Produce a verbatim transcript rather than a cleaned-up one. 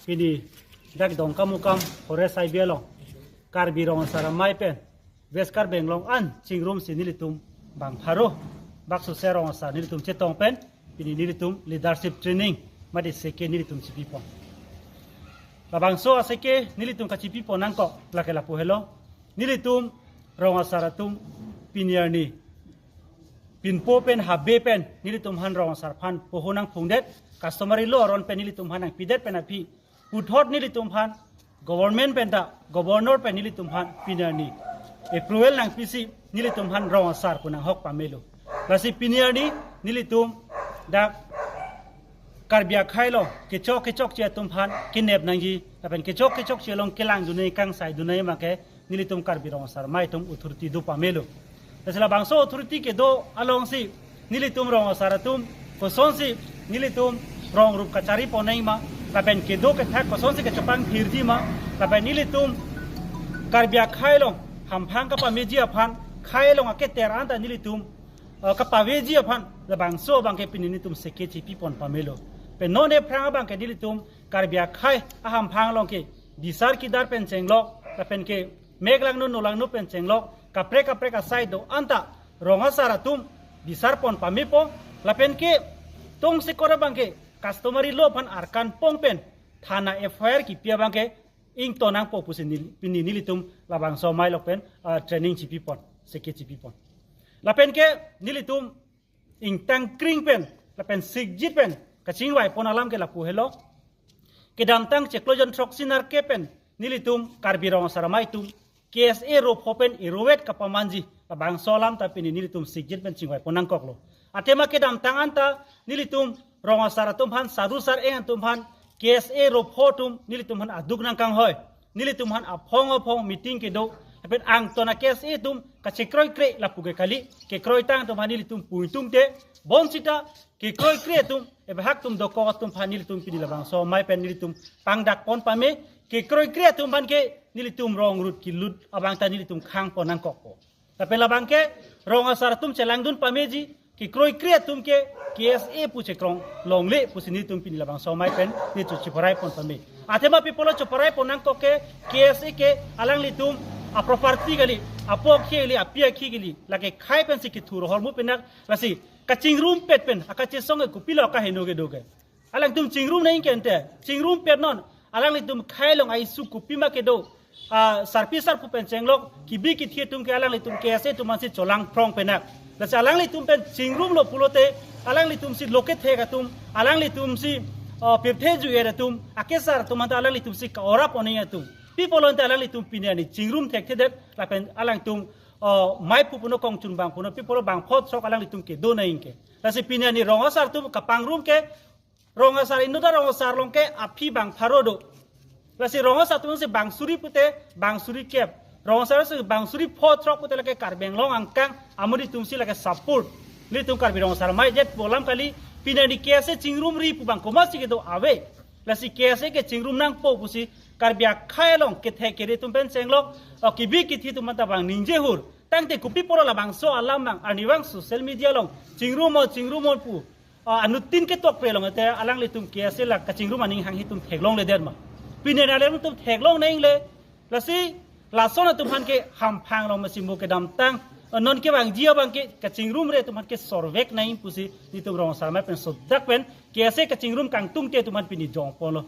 Pini dak Dongkamukam Forest Highway along Karbi Rong Asar Amei pen West Karbi Anglong an chingrumsi nelitum bang pharo bak suse rong asar nelitum chetong pen pini nelitum leadership training mate seke nelitum chipipon. Labangso aseke nelitum kachipipon nangkok lake lapu helo. Nelitum rong asar atum pini arni pinpo pen habe pen nelitum aphan rong asar aphan poho nangphungdet, customary law aron pen nelitum aphan nangpidet pen aphi puthot nelitum aphan government pen ta, governor pen nelitum aphan pini arni approval nangpisi nelitum aphan rong asar pu nanghok pamelo. Lasi pini arni nelitum dak Karbi akhei along kechok kechokche atum aphan kenep nangji lapen kechok kechokche along kelangdun nangji, kangsaidun nangji abangke nelitum Karbi Rong Asar Amei atum authority do pamelo. Lasi labangso authority kedo alongsi nelitum rong asar atum kosonsi nelitum rong rup kacharipon nangji ma, lapen kedo kethak kosonsi kechepangphirji ma, lapen nelitum Karbi akhei along hamphang kapameji aphan, khei along aketer anta nelitum, eh, kapaveji aphan labangso abangke pini nelitum seke chipipon pamelo. Pen non ephrang abangke nelitum Karbi akhei ahamphang along ke bisar kidar pen chenglok, lapen ke mek langno no langno pen chenglok, kaprek kaprek asai do anta rong asar atum bisarpon pamepo, lapen ke tongsekot abangke customary law aphan arkan pong pen thana F I R kipi abangke ington nangpo pusi nel-, pini nelitum labangso amei along pen, ah, training chipipon, seke chipipon. Lapen ke nelitum ingtangkring pen lapen sikjit pen kachingvaipon alam ke lapu helo. Kedamtang chiklo jon throksi nerkep pen nelitum Karbi Rong Asar Amei atum K S A ropho pen irovet kapamanji labangso alam ta pini nelitum sikjit pen chingvaipon nangkoklo. Athema kedamtang anta nelitum rong asar atum aphan, saru sar-eng atum aphan K S A ropho atum nelitum aphan aduk nangkanghoi, nelitum aphan aphong aphong meeting kedo, lapen angton a-K S A atum kachekroikre lapu ke kali, kekroitang atum aphan nelitum puitum te, bonsita kekroikre atum, ebahak atum dokok atum aphan nelitum pini labangso amei pen nelitum pangdakpon pame, kekroikre atum aphan ke nelitum rong rut kilut abang ta nelitum khangpon nangkokpo. Lapen labangke rong asar atum chelangdun pameji, kekroikre atum ke K S A pu chekrong longle pusi nelitum pini labangso amei pen nelitum cheparaipon pame. Athema pi apotlo cheparaipon nangkok ke, K S A ke alanglitum aproperty kali, apo akhei kali, api akhei kali, lake khei pensi kethur hormu penak, lasi kachingrumpet pen akachesong ke kopilo akaheno kedo ke. Alangtum chingrum nangji ke ante, chingrumpet non. Alanglitum khei along a-issue kopima kedo, ah, sarpi sarpo pen chenglok, kebi kethe atum ke alanglitum K S A atum aphansi cholangphrong penak. Lasi alanglitum pen chingrumlo pulote, alanglitumsi lo kethek atum, alanglitumsi, ah, pirthe ju-et atum, akesar atum anta alanglitumsi ka-orapon nangji atum. Pi apotlo ante alanglitum pini arni chingrum thekthedet, lapen alangtum, ah, mei pu punon, kongchun bang punon, pi apotlo bangpho throk alanglitum kedo nangji ke. Lasi pini arni rong asar atum kapangrum ke, rong asar, inut arong asar along ke aphi bang pharo do. Lasi rong asar atumsi bang suri pute bang suri kep, rong asar si bang suri pho throk pute lake Karbi Anglong angkang amuri atumsi lake support. Nelitum Karbi Rong Asar Amei jet pu alam kali, pini arni K S A chingrumri pu bang komatsi kedo ave. Lasi K S A ke chingrum nangpo pusi Karbi akhei along kethek kere atum pen chenglok, o kebi kethe atum anta bang ningje hur. Tangte kopi apotlo labangso alam bang arnivang social media along chingrum o, chingrum o pu, ah, anuttin ketok pre long ante alanglitum K S A la kachingrum aning hanghi atum theklongledet ma? Pini arni alangtum theklong nangle. Lasi lason atum aphan ke hamphang along masi mo kedamtang, ah, non kevangji abang ke kachingrumre atum aphan ke sorvek nangji pusi nelitum Rong Asar Amei pen sodak pen K S A kachingrum kangtungte atum aphan pini jongponlo.